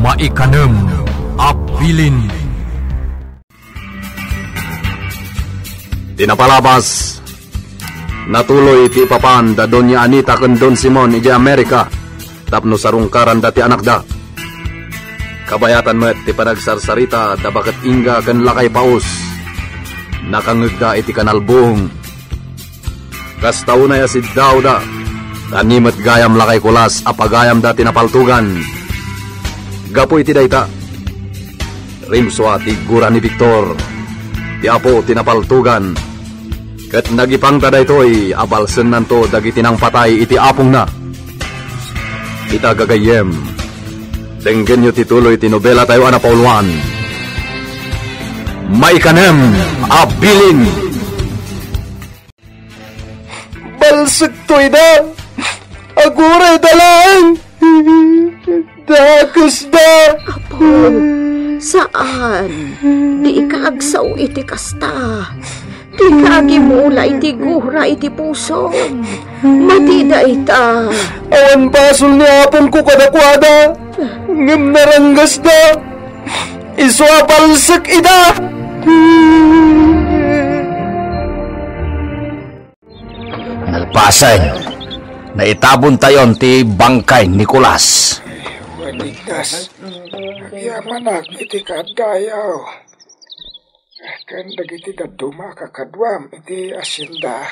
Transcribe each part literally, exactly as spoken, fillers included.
Maikanem a bilin. Ti napalabas, natuloy ti ipapan da Doña Anita ken Don Simon idiay Amerika tapno sarungkaranda ti anakda. Kabayatan met ti panagsarsarita da baket Inga ken Lakay Paus. Nakangngegda iti kanalbuong. Kasta unay a siddawda, ta ni met gayam Lakay Kulas a pagayamda ti napaltugan. Gapu iti dayta, rimsua ti gura ni Victor, ti apo ti napaltugan, ket nagipangta daytoy a balsennanto dagiti nangpatay iti apongna. Ita gagayyem, denggenyo ti tuloy ti nobelatayo a napauluan. Maikanem a bilin. Balsekto ida. Agurayda laeng. Dakesda. Apo, saan. Dika agsao iti kasta. Dika agimula iti gura iti pusom. Matida ita. Awan basol ni apongko kadakuada, ngem naranggasda. Isu a balsek ida. Nalpasen, naitabontayon ti bangkay ni Kulas. Wen Ignas, agyamanak iti kaaddayaw ken dagiti dadduma a kakaduam iti asienda.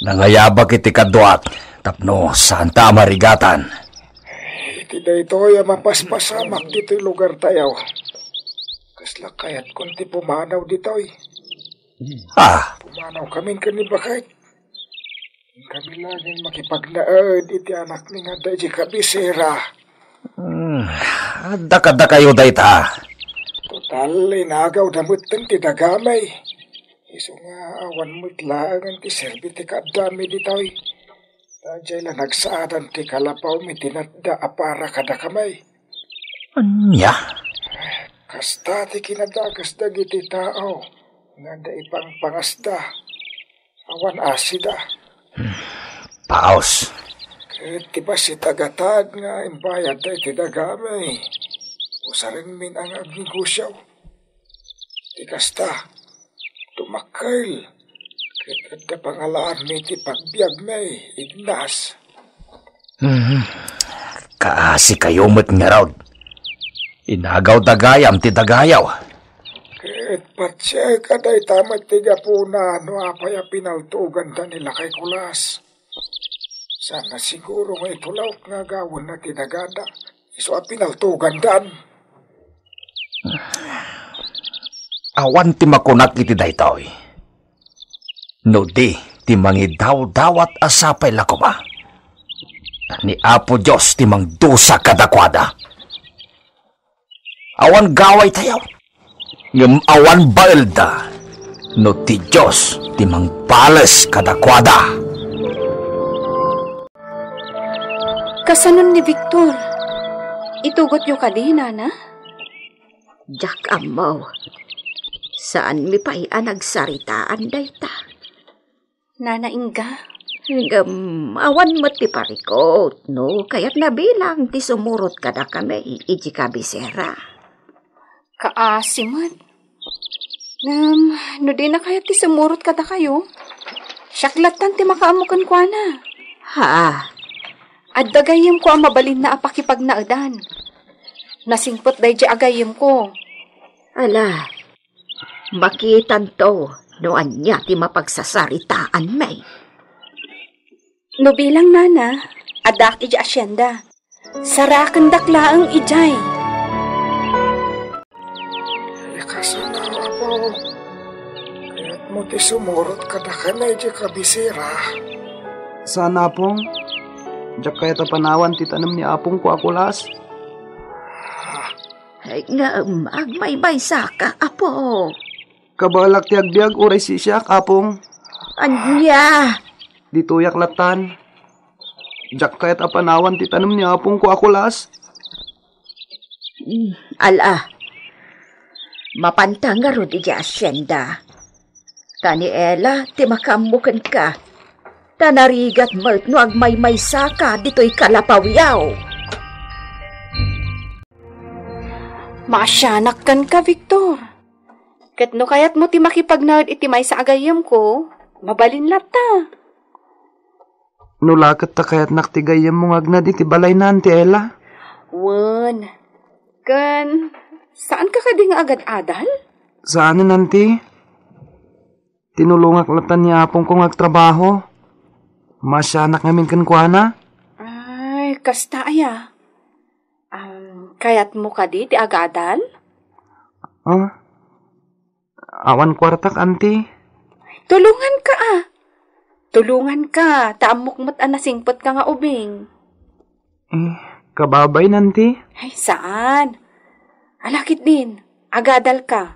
Nangayabak iti kaduak tapno saanta a marigatan. Iti daytoy a mapaspasamak ditoy lugartayo, kasla kayatkon ti pumanaw ditoy. Ah. Pumanawkamin ken ni baket. Kami laeng makipagnaed iti anakmi nga adda idiay kabisera. Hmm, adda kadakayo dayta. Total, inagawda metten ti dagami. Isu nga awan met laengen ti serbi ti kaaddami ditoy. Ta diay la nagsaadan ti kalapawmi ti natda a para kadakami. Ania? Kasta ti kinadakes dagiti tao nga adda ipangpangasda. Awan asida. Paos. Ket ti bassit a gatad nga imbayadda iti dagami, usarengmin a nga agnegosio. Ti kasta, tumakkel, ket adda pangalaanmi ti pagbiagmi, Ignas. Hmm. Kaasikayo met ngarud. Inagawda gayam ti dagayaw. Ket patiek a dayta met ti gapuna no apay a pinaltoganda ni Lakay Kulas. Saan a siguro nga itulok nga agawenna ti dagada isu a pinaltogandan. Awan ti makunak iti daytoy. No di ti mangidawdawat a sapay la koma, ni Apo Dios ti mangdusa kadakuada. Awan gawaytayo, ngem awan baelda no ti Dios ti mangbales kadakuada. Kasanon ni Victor? Itugotyo kadi, Nana? Diak ammo. Saanmi pay a nagsaritaan dayta. Nana Inga? Ngem awan met ti parikut no kayatna bilang ti sumurot kadakami idiay kabisera. Kaasi met. Ngem, no dina kayat ti sumurot kadakayo, siak lattan ti makaammo kenkuana. Ha? Adda gayyemko a mabalinna a pakipagnaedan. Nasingpet daydiay a gayyemko. Ala, makitanto no ania ti mapagsasaritaanmi. No bilang, Nana, addaak idiay asienda. Sarakendak laeng idiay. Ikasano, Apo? Kayatmo ti sumurot kadakami idiay kabisera? Saan, Apong. Diak kayat a panawan ti tanem ni apongko a kulas. Ah. Ay, ngem agmaymaysaka, Apo. Kabaelak ti agbiag uray siak, Apong. Ania? Ditoyak lattan. Diak kayat a panawan ti tanem ni apongko a kulas. Mm, ala. Mapanta ngarud idiay asienda. Ta ni Ella ti makaammo kenka. Ta narigat met no agmaymaysaka ditoy kalapawiaw. Maasianak kenka, Victor. Ket no kayatmo ti makipagnaed iti maysa a gayyemko, mabalin latta. No la ket ta kayatnak ti gayyemmo nga agnaed iti balayna, Auntie Ella? Wen, ken saanka kadi nga agad-adal? Saanen, Auntie. Tinulongak latta ni apongko nga agtrabaho. Maasianak ngamin kenkuana. Ay, kasta aya. Um, kayatmo kadi ti agadal? Ah? Awan kuartak, Auntie. Tulonganka, ah. Tulonganka, ta ammok met a nasingpetka nga ubing. Eh, kababain, Auntie? Ay, saan? Ala ketdin, agadalka.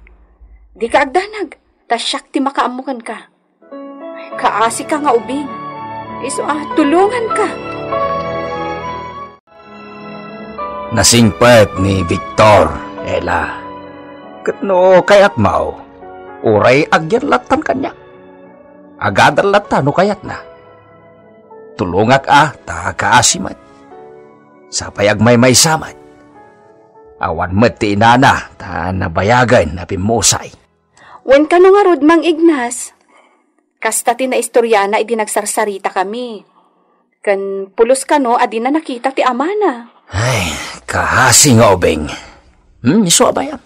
Dika agdanag, ta siak ti makaammo kenka. Ay, kaasika nga ubing. Isu a, tulonganka. Nasingpet ni Victor, Ella. Ket no kayatmo, uray agyan lattan kaniak. Agadal latta no kayatna. Tulongak a, ta kaasi met. Sapay agmaymaysa met. Awan met ti inana, ta nabayagen a pimmusay. Wen kano ngarud, Mang Ignas? Kasta ti naistoriana idi nagsarsaritakami. Ken pulos kano a dina nakita ti amana. Ay, kaasi nga ubing. Hmm, isu a bayam.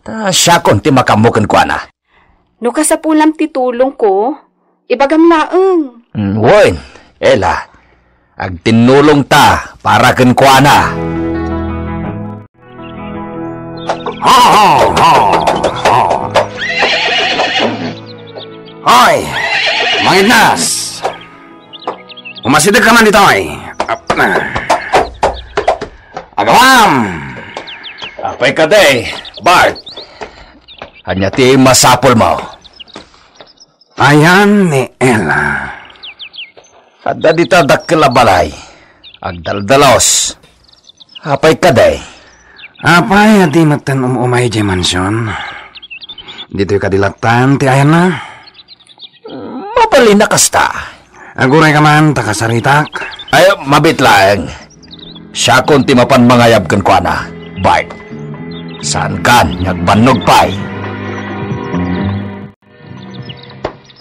Ta siakon ti makaammo kenkuana. No kasapulam ti tulongko, ibagam laeng. Hmm, wen, Ella, agtinnulongta para kenkuana. Ha, ha, ha, ha. Hoy, Mang Ignas! Umasidegka man ditoy. Ap-, na. Agawam! Apay kadi, Bart? Ania ti masapulmo? Ayan ni Ella. Adda dita dakkel a balay. Agdaldalos. Apay kadi? Apay a di metten um-umay idiay mansion? Ditoy kadi lattan ti ayanna? Mabalin a kasta. Aguray ka man, ta kasaritak. Ay, mabiit laeng. Siakon ti mapan mangayab kenkuana, Bart. Saankan nga agbannog pay.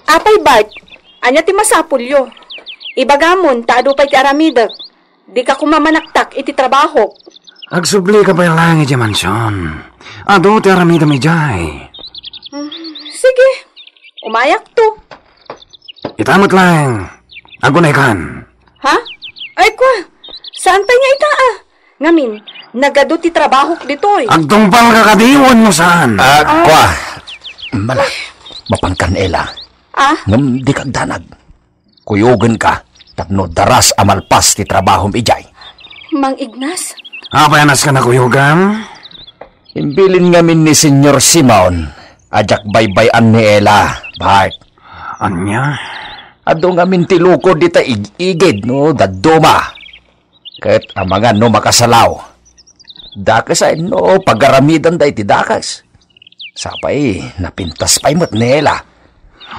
Apay, Bart, ania ti masapulyo? Ibagamon ta adu pay ti aramidek. Dika koma manaktak iti trabahok. Agsubli ka pay laeng idiay mansion. Adu ti aramidem idiay. Hmm, sige, umayakto. Ita met laeng. Agunaykan. Ha? Ay, kwa, saan pay nga ita, ah? Ngamin, nagadu ti trabahok ditoy. Agtungpal ka kadi wenno saan? Ah, ah. Kwa. Mala, mapankan, Ella. Ah? Ngem dika agdanag. Kuyogenka, tapno daras a malpas ti trabahom idiay. Mang Ignas? Apay a nasken a kuyogan? Imbilin ngamin ni Señor Simon a diak baybay-an ni Ella, Bart. Ania? Adu ngamin ti lukod dita ig-igid no dadduma. Ket amangan no makasalaw. Dakes a inno pagaramidanda iti dakes. Sapay, napintas pay met ni Ella.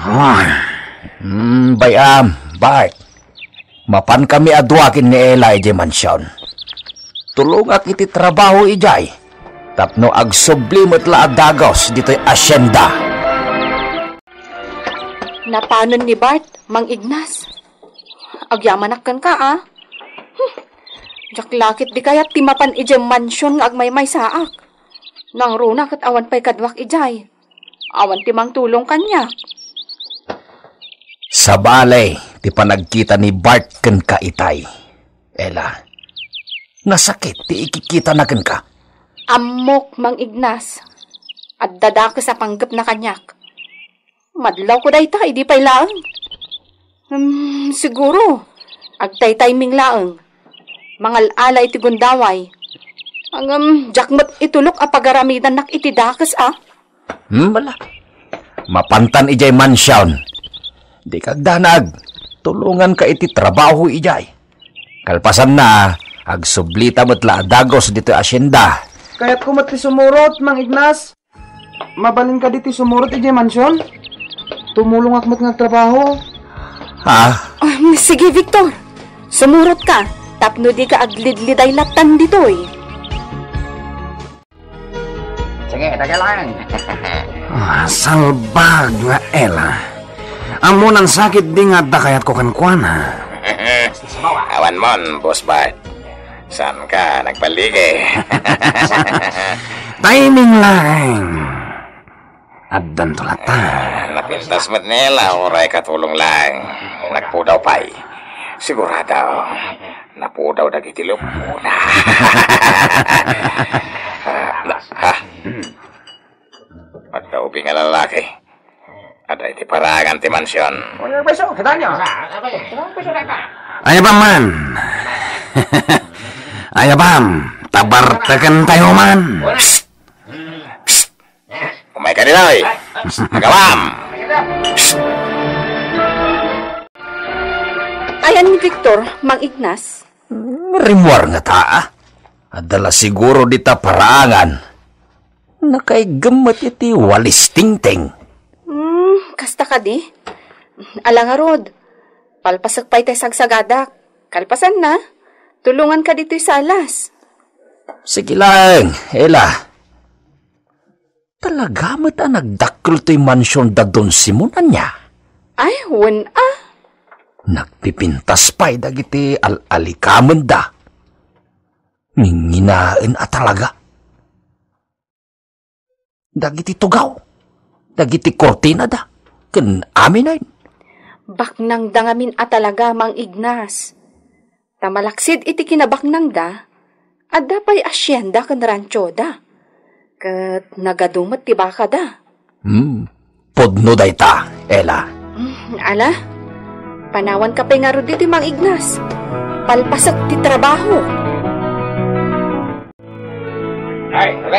Ay. Hmm, bay-am, Bart. Mapankami a dua ken ni Ella idiay mansion. Tulongak iti trabaho idiay. Tapno agsubli met la a dagus ditoy asienda. Napanen ni Bart, Mang Ignas. Agyamanak kenka, a? Hmm. Diak la ket di kayat ti mapan idiay mansion nga agmaymaysaak. Nangruna ket awan pay kaduak idiay. Awan ti mangtulong kaniak. Sabali ti panagkita ni Bart kenka itay, Ella. Nasakit ti ikikitana kenka. Ammok, Mang Ignas. Adda dakes a panggepna kaniak. Madlawko dayta idi pay laeng. Hmm, siguro, agtaytiming laeng. Mangal-ala iti gundaway. Ngem, diak met itulok a pagaramidannak iti dakes, a? Hmm, bala. Mapantan idiay mansion. Dika agdanag. Tulonganka iti trabaho idiay. Kalpasanna, agsublita met la a dagus ditoy asienda. Kayatko met ti sumurot, Mang Ignas. Mabalin kadi ti sumurot idiay mansion? Tumulongak met nga agtrabaho. Ha? Ah, sige, Victor. Sumurotka tapno dika aglidliday lattan ditoy. Eh, taga lang. Ah, salbag nga Ella. Ammon a sakit di nga adda kayatko kenkuana. Awan mon, Boss Bart. Saan ka nagpaligi? Timing lang. Addanto latta. Ah, napintas met ni Ella, uray katulong lang. Nagpudaw pay. Sigurado, napudaw dagiti lupona. Ah, na, ha? Adda ubing a lalaki. Adda iti paraangan ti mansion. Ay, abam man. Ay, abam. Tabarteken tayo man. Psst. Psst. Umay ka ditoy. Agawam. Ayan ni Victor, Mang Ignas. Rimmuar ngata, ah. Adda la siguro dita paraangan. Nakaiggem met iti walis tingting. Hmm, kasta kadi? Ala ngarud, palpasek pay tay sagsagadak. Kalpasanna, tulonganka ditoy salas. Sige lang, Ella. Talaga met a nagdakkel toy mansion da Don Simon, ania? Ay, wen a. Nagpipintas pay dagiti al-alikamenda. Nginginaen a talaga. Dagiti tugaw, dagiti kurtinada, ken aminen. Baknangda ngamin a talaga, Mang Ignas. Ta malaksid iti kinabaknangda, adda pay asienda ken ranchoda. Ket nagadu met ti bakada. Hmm. Pudno dayta, Ella. Mm, ala? Panawanka pay ngarud ditoy, Mang Ignas. Palpasek ti trabaho.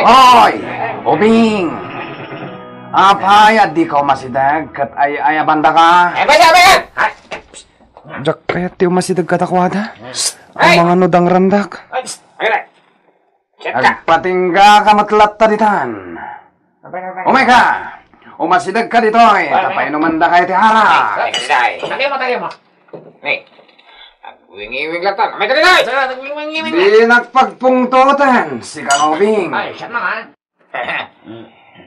Hoy, ubing! Apay a dika umasideg ket ay-ayabandaka? Diak kayat ti umasideg kadakuada. Amangan no dangrandak. Agpatinggaka met latta ditan. Umayka! Umasidegka ditoy, ta painumandaka iti arak. Ay, ay, ay. Tagay mo, tagay mo. Ni, agwingiwing latta. May tagay, tagay. Di nagpagpungtoten, si Kanobing. Ay, siya na nga.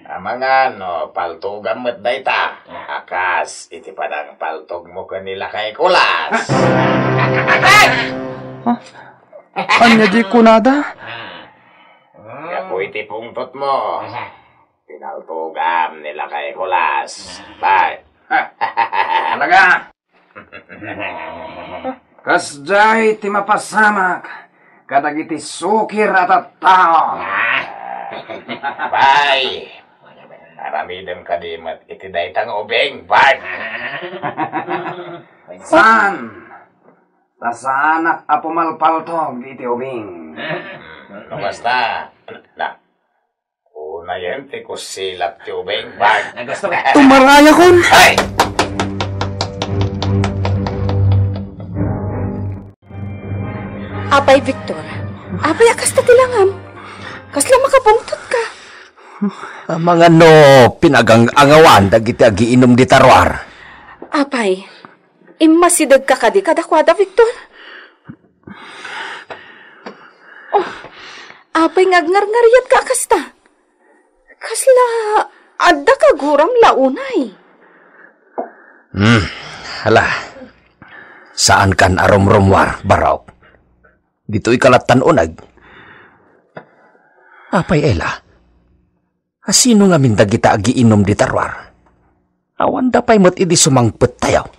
Amangan no paltogam met dayta. Akas iti panangpaltog mo ken ni Lakay Kulas. Ay! Ha? Ania di kunada? Gapu iti pungtot mo. Pinaltogam ni Lakay Kulas. Bay. Talaga? Kasdiay ti mapasamak kadagiti sukir a tattao. Bay, aramidem kadi met iti dayta nga ubing, Bart? Saan? Ta saanak a pumalpaltog iti ubing. No kasta, na, unayen ti kusilap ti ubing, Bart. Tumaray akon. Ay! Apay Victor, apay a kasta ti langam? Kasla makapungtot ka? Amangan no pinagang-angawan dagiti agiinum dita ruar. Apay, immasidegka kadi kadakuada, Victor? Oh, apay nga agngarngariatka a kasta? Kasla adda kaguram la unay? Hmm, hala. Saankan a rumrummuar, Barok. Ditoy ka lattan uneg. Apay, Ella? Asino ngamin dagita agiinum dita ruar? Awanda pay met idi sumangpettayo.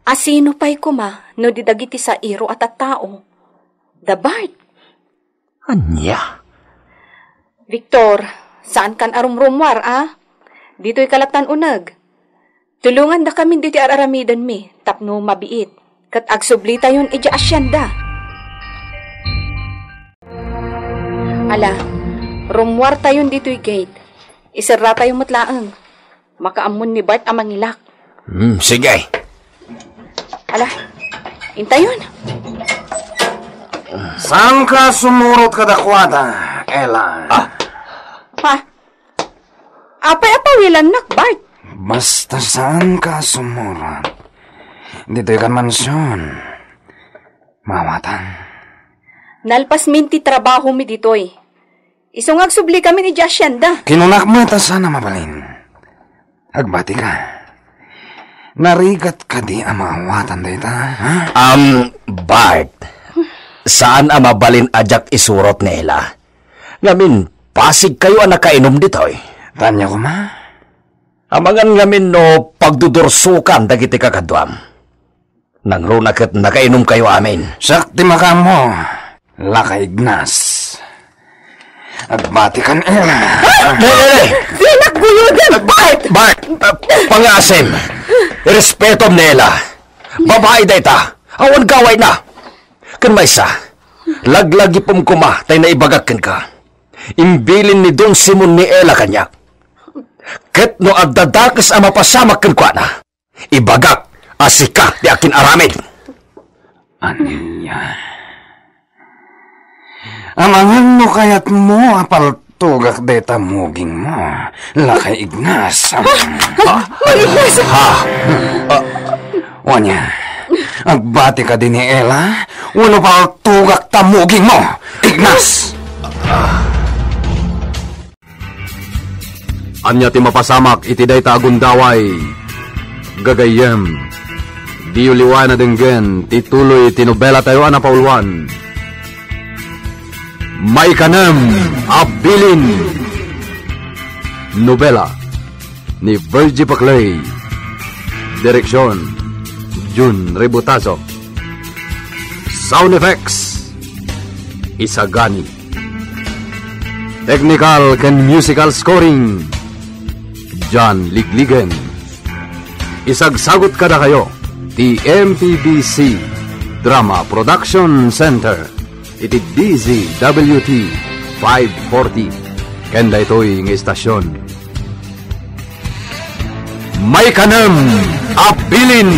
Asino pay koma no di dagiti sairo a tattao? Da Bart. Ania? Victor, saankan a rumrummuar, a? Ditoy ka lattan uneg. Tulongandakamin ditoy ar-aramidenmi tapno mabiit, ket agsublitayon idiay asienda. Ala, rummuartayon ditoy gate. Iserratayo met laeng. Makaammon ni Bart a mangilak. Hmm, sige. Ala, intayon. Saanka sumurot kadakuada, Ella? Ah. Ha? Apay a pawilannak, Bart? Basta saanka sumurot. Ditoy kan mansion. Mawatan. Nalpasmin ti trabahomi ditoy. Isu nga agsubli kami ni Jacienda. Kinunak met a saan a mabalin. Agbati ka. Narigat kadi a maawatan dayta, ha? Um, Bart, saan a mabalin a diak isurot ni Ella. Ngamin, pasig kayo a nakainom ditoy. Tanya ko ma. Amangan ngamin no pagdudursukan dagiti kakaduam. Nangruna ket nakainom kayo amin. Siak ti makaammo, Lakay Ignas. Agbati kan Ella. Dali, dali! Dinak guyuden, Bart! Bart, uh, pangasim. Irespetom ni Ella. Babae dayta. Awan gaway na. Ken maysa, laglagipem koma tay naibagak kenka. Imbilin ni Don Simon ni Ella kaniak. Ket no adda dakes a mapasamak kenkuana, ibagak a sika ti akin-aramid. Ania? Amangan no kayatmo a paltugak dayta mugingmo, Lakay Ignas. Ha? Ignas! Ha? Ania, agbati kadi ni Ella wenno paltugak ta mugingmo, Ignas? Ania ti mapasamak iti dayta a gundaway? Gagayyem, diyo liwayan a denggen ti tuloy ti nobelatayo a napauluan. Maikanem a Bilin. Nobela ni Virgie Paclay. Direksyon, Jun Rebotazo. Sound effects, Isagani. Technical ken musical scoring, John Ligligen. Isagsagut kadakayo ti M P B C Drama Production Center iti D Z W T five forty. Ken daytoy nga istasyon, Maikanem a Bilin.